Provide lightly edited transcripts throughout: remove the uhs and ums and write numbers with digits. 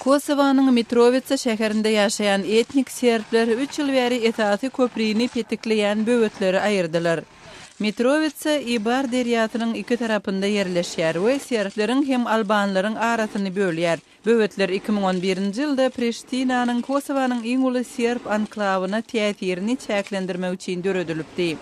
Kosowanyň Mitrowitsa şäherinde ýaşaýan etnik serbler üç ýyl bäri esasy köprini petikleýän böwetleri aýyrdylar. Mitrowitsa Ibar derýasynyň iki tarapynda ýerleşýär we serbleriň hem albanlaryň arasyny bölýär. Böwetler 2011-nji ýylda Priştinanyň Kosowanyň iň uly serb anklawyna täsirini çäklendirmek üçin döredilipdi.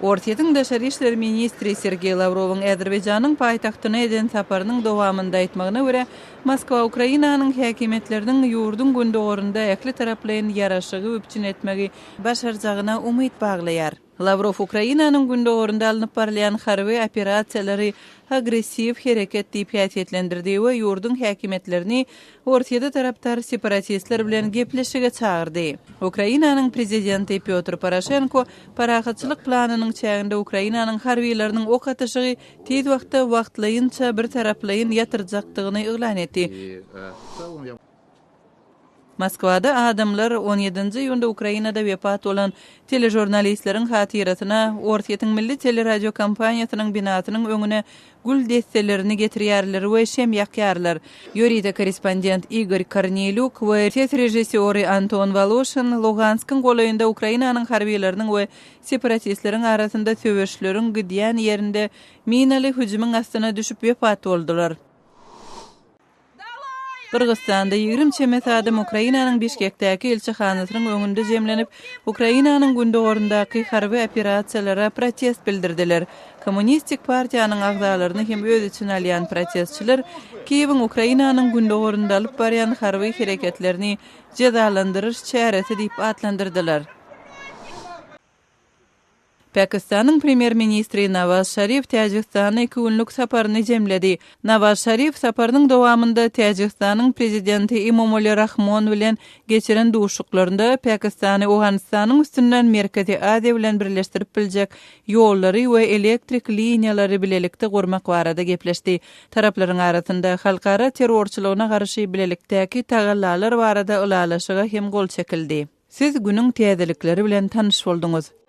Orsýetiň daşary işler ministri Sergeý Lawrowyň Azerbaýjanyň paýtagtyna eden saparynyň dowamynda aýtmagyna görä, Moskwa Ukrainanyň häkimiýetleriniň ýurduň gündogarynda ähli taraplaýyn ýaraşygy üpjün etmegi başarjagyna umyt baglaýar. Lawrow Ukrainanyň gündogarynda alnyp barylýan harby operasiýalary agressiw hereket diýip häsiýetlendirdi we ýurduň häkimiýetlerini Orsýete tarapdar separatistler bilen gepleşige çagyrdy. Ukrainanyň prezidenti Pýotr Poroşenko parahatçylyk planynyň çäginde Ukrainanyň harbylarynyň ok atyşygy tiz wagtda wagtlaýynça birtaraplaýyn ýatyrjakdygyny yglan etdi. Moskwada adamlar on ýedinji iýunda Ukrainada wepat bolan teležurnalistleriň hatyrasyna Orsýetiň Milli teleradiokompaniýasynyň binasynyň öňüne gül desselerini getirýärler we şem ýakýarlar. Ýörite korrespondent Igor Kornelýuk we ses režissýory Anton Woloşin Luganskyň golaýynda Ukrainanyň harbylarynyň we separatistleriň arasynda söweşleriň gidýän ýerinde minaly hüjümiň astyna düşüp wepat boldular. Gyrgyzystanda 20 çemesi adam Ukrainanyň Bişkekdäki ilçihanasynyň öňünde jemlenip, Ukrainanyň gündogaryndaky harby operasiýalara protest bildirdiler. Kommunistik partiýanyň agzalaryny hem öz içine alýan protestçiler Kiýewiň Ukrainanyň gündogarynda alyp barýan harby hereketlerini jezalandyryş çäresi diýip atlandyrdylar. Pakistanyň Premýer-ministri Nawaz Şarif Täjigistana iki günlük saparyny jemledi. Nawaz Şarif saparynyň dowamynda Täjigistanyň Prezidenti Emomali Rahmon bilen geçiren duşuşyklarynda Pakistany Owganystanyň üstünden Merkezi Aziýa bilen birleşdirip biljek ýollary we elektrik liniýalary bilelikde gurmak barada gepleşdi. Taraplaryň arasynda halkara terrorçylygyna garşy bilelikdäki tagallalar barada ylalaşyga hem gol çekildi. Siz günüň täzelikleri bilen tanyş bolduňyz.